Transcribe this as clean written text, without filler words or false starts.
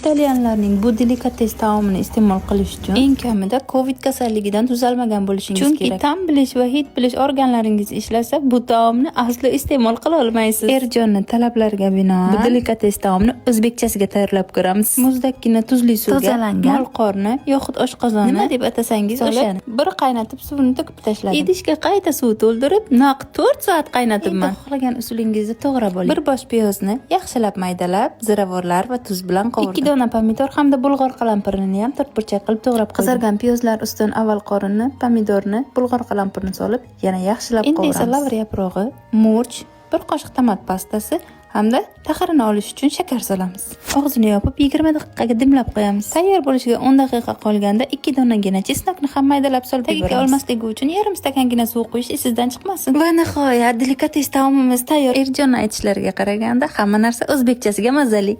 Italyanlarning bu delikates taomini iste'mol qilish uchun eng kamida Covid kasalligidan tuzalmagan bo'lishingiz Chunki kerak. Ta'm bilish va hid bilish organlaringiz ishlasa, bu taomni aslo iste'mol qila olmaysiz. Erjonni talablariga binoan bu delikates taomni o'zbekchasiga tayyorlab ko'ramiz. Muzdakkina tuzli suvga Tozalangan mol qorni yoxud oshqozonni, Nima deb atasangiz solib, o'shani. bir qaynatib, suvini to'kib tashladim. Idishga qayta suv to'ldirib, naq 4 soat qaynatibman. Endi xohlagan usulingizda to'g'rab oling. Bir bosh piyozni yaxshilab maydalab, ziravorlar va tuz bilan qovurdim. 2 dona pomidor hamda bulg'or qalampirini ham to'rtburchak qilib to'g'rab qo'ydim. Qizargan piyozlar ustidan avval qorinni, pomidorni, bulg'or qalampirini solib, yana yaxshilab Endi esa qovuramiz. Lavr yaprog'i, murch, bir qoshiq tomat pastasi hamda taxirini olish uchun shakar solamiz. Og'zini yopib, 20 daqiqaga dimlab qo'yamiz. Tayyor bo'lishiga 10 daqiqa qolganda 2 donagina чеснок ni ham maydalab solib Tagiga yuboramiz. Olmasligi uchun yarim stakangina suv quyish esingizdan chiqmasin. Va nihoyat, delikates taomimiz tayyor. Erjonni aytishlariga qaraganda, hamma narsa o'zbekchasiga mazali.